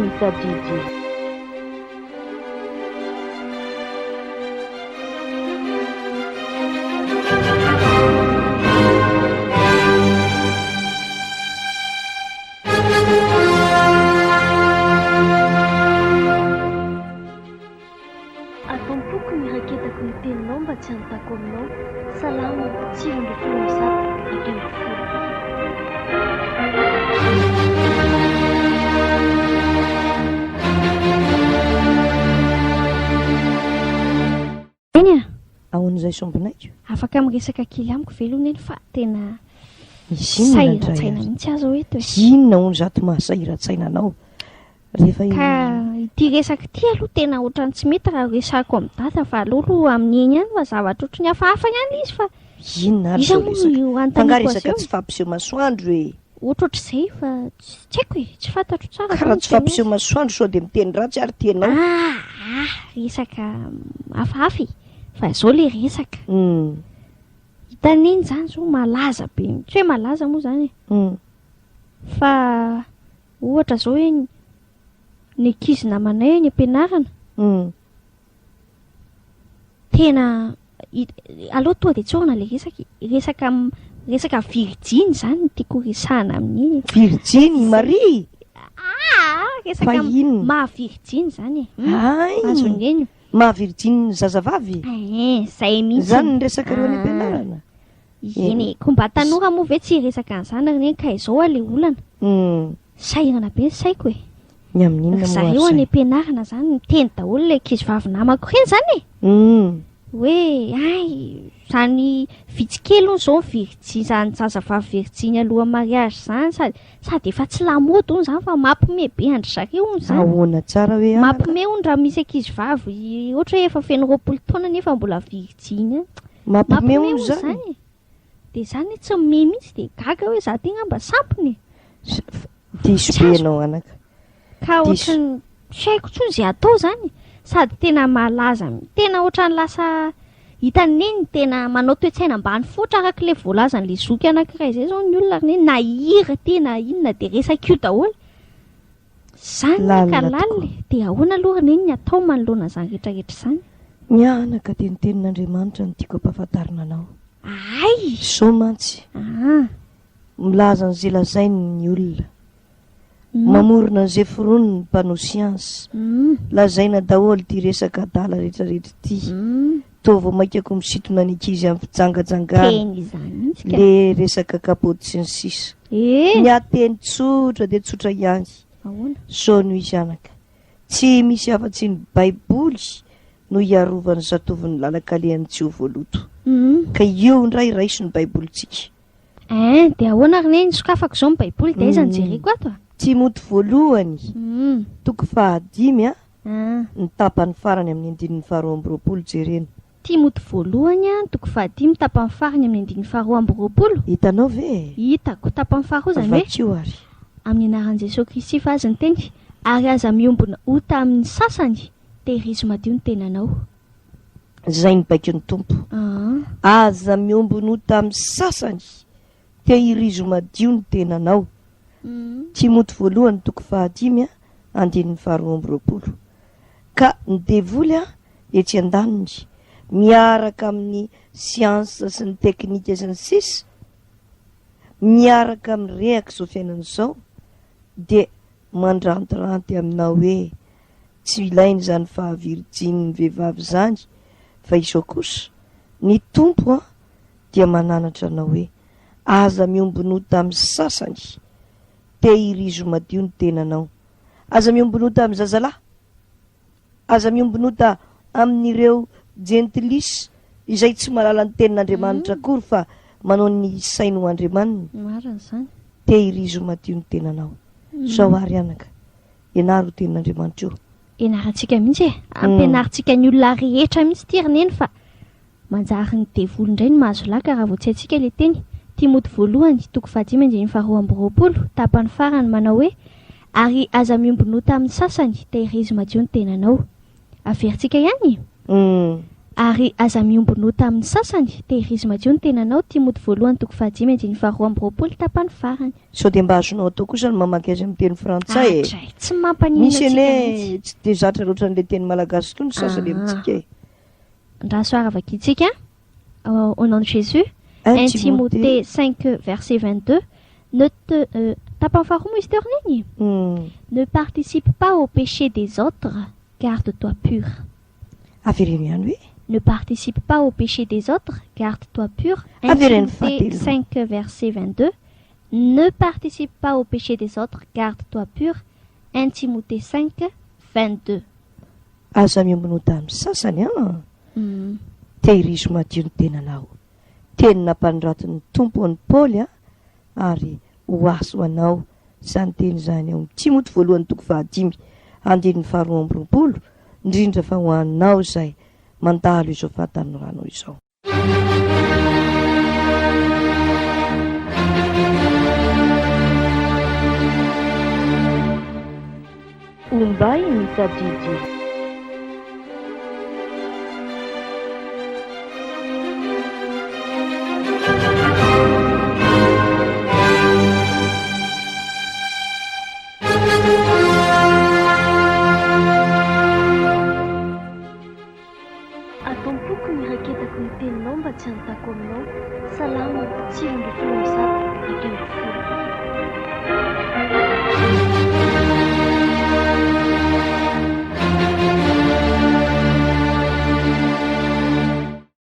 Mitadidy. Ato am-poko ny iraketako ny teninao mba tsy hanontako aminao. Salamo 119, 11. Neny a! Ahoana izay sombinaiko? Afaka miresaka kely amiko ve aloha Neny fa tena Misy inona indray sahiran-tsaina ary? mihitsy aho izao eto e. Inona hono izato mahasahiran-tsaina anao rehefa Ka ity resaka ity aloha tena ohatran'ny tsy mety raha resahako amin'i Dada fa aleo aloha amin'i Neny ihany fa zavatra ohatran'ny hafahafa ihany ilay izy fa Inona ary iza izao moa resaka? no Fa angaha anontaniako azy resaka eo? tsy fampiseho masoandro e? Ohatrohatr'izay fa tsy haiko e, tsy fantatro tsara Ka zany raha ny tsy teny fampiseho azy. masoandro sao dia miteny ratsy ary ty ianao? Ah! Resaka hafahafa e! Fa izao ilay resaka. Hitan'i Neny izany izao malaza be, tsy hoe malaza moa izany e. Fa ohatra izao hoe ny ankizy namanay any am-pianarana. Tena aleo tonga dia tsorina ilay resaka e. Resaka resaka virijiny izany no tiako horesahana amin'iny e. Virijiny i Maria? Aa! Resaka Fa inona? maha virijiny izany e. Hay! Azon'i Neny. Maha virijiny ny zazavavy? Eeh, izay mihitsy. Izany ny resakareo any am-pianarana? Eny e, koa mba tanora moa ve tsy hiresaka an'izany ry Neny ka izao aho ilay olana. Sahirana be ny saiko e. Ny amin'inona Ry moa ary zareo any izay? am-pianarana izany miteny daholo ilay ankizivavy namako ireny izany e! Hoe hay, izany vitsy kely hono izao ny virjiny, izany zazavavy virjiny alohan'ny mariage izany sady sady efa tsy lamaody hono izany fa mampime be an-dry zareo hono izany. Ahoana tsara hoe anaka? Mampime hono raha misy ankizivavy ohatra hoe efa feno 20 taona nefa mbola virjiny ihany. Mampime Mampime hono hono izany? izany e! Dia izany hoe tsy mime mihitsy dia gaga hoe za ty angamba sampona e! Diso be ianao anaka. Ka Diso. ohatran'ny tsy haiko intsony izay atao izany e! Sady tena malaza, tena ohatran'ny lasa hitan'i Neny tena manao toe-tsaina ambany foatra araka ilay voalazan'ilay zoky anankiray izay izao ny olona ry Neny, na hira ity na inona dia resaka io daholo. Izany anie ka Lalina lalina tokoa. e! Dia ahoana aloha ry Neny ny atao manoloana an'izany rehetrarehetra izany? Ny anaka dia ny tenin'Andriamanitra no tiako ampahafantarina anao. Hay! Izao mantsy, Ah! milaza an'izay lazainy ny olona. Mamorona an'izay foroniny ny mpanao siansa. Lazaina daholo ity resaka adala rehetrarehetra ity. Toa vao mainka koa misintona ny ankizy amin'ny fijangajangana. Teny izany mihitsy ka. Le resaka kapoty sy ny sisa. Eh! Ny ahy teny tsotra dia tsotra ihany. Ahoana? Zao no izy anaka. Tsy misy afa-tsy ny Baiboly no hiarovan'ny zatovon'ny lalan-kalehany tsy ho voaloto. Ka io indray raiso ny Baibolintsika. Ein, dia ahoana ry Neny? Sokafako izao ny Baiboly dia aiza no jereko ato a? Timoty voalohany, toko fahadimy, ny tapany farany amin'ny andininy faharoa amby roapolo jerena. Timoty voalohany, toko fahadimy, tapany farany amin'ny andininy faharoa amby roapolo. Hitanao ve e? Hitako, tapany faharoa izany hoe. Vakio ary. Amin'ny anaran'i Jesoa Kristy fa azy ny teny, ary aza miombona ota amin'ny sasany, tehirizo madio ny tenanao. Izay ny baikon'ny Tompo. Aza miombon'ota amin'ny sasany, tehirizo madio ny tenanao. Timoty voalohany toko fahadimy andininy faharoa amby roapolo. Ka ny devoly etsy andaniny, miaraka amin'ny siansa sy ny teknika sy ny sisa, miaraka mirehaka izao fiainana izao, dia mandrantiranty aminao hoe Tsy ilaina izany fahavirjinin'ny vehivavy izany fa izao kosa, ny Tompo an dia mananatra anao hoe, aza miombonota amin'ny sasany, tehirizo madio ny tenanao. Aza miombonota amin'ny zazalahy, aza miombonota amin'ireo jentilisa izay tsy mahalala ny tenin'Andriamanitra akory fa manao ny sainy ho andriamaniny, Marina izany. tehirizo madio ny tenanao. Izao àry anaka, Ianaro io tenin'Andriamanitra io. Ianarantsika mihitsy e! Ampianarintsika ny olona rehetra mihitsy ity ry Neny fa manjary ny devoly indray no mahazo laka raha vao tsy haintsika ilay teny. Timoty voalohany, toko fahadimy andininy faharoa amby roapolo, tapany farany, manao hoe, Ary aza miombonota amin'ny sasany, tehirizo madio ny tenanao. Averintsika ihany? Ary aza miombon'ota amin'ny sasany, tehirizo madio ny tenanao, Timoty voalohany toko fahadimy andininy faharoa amby roapolo tapany farany. Sao dia mba azonao atao kosa ny mamaky azy amin'ny teny frantsay e? Adray, tsy mampaninona Misy antsika anie mihitsy. tsy dia zatra loatra an'ilay teny malagasy koa ny sasany Ah. amintsika e. Andraso ary vakintsika Au nom de Jésus. 1 1 Timothée Timothée 5 verset 22. Ne te euh, tapany faharoa moa izy teo ry neny? Ne participe pas au péché des autres, garde-toi pur. Avereno ihany hoe? Ne participe pas au péché des autres, garde-toi pur. 1 Avereno Timothée fahatelo. 5 verset 22. Ne participe pas au péché des autres, garde-toi pur. 1 Timothée 5 22. Aza miombon'ota amin'ny sasany an! Tehirizo madio ny tenanao. Teny nampanoratin'ny Tompo an'i Paoly an, ary ho azo anao izany teny izany ao amin'ny Timoty voalohany toko fahadimy andininy faharoa amby roapolo, indrindra fa ho anao izay mandalo izao fahatanoranao izao. Ombay ny tadidy.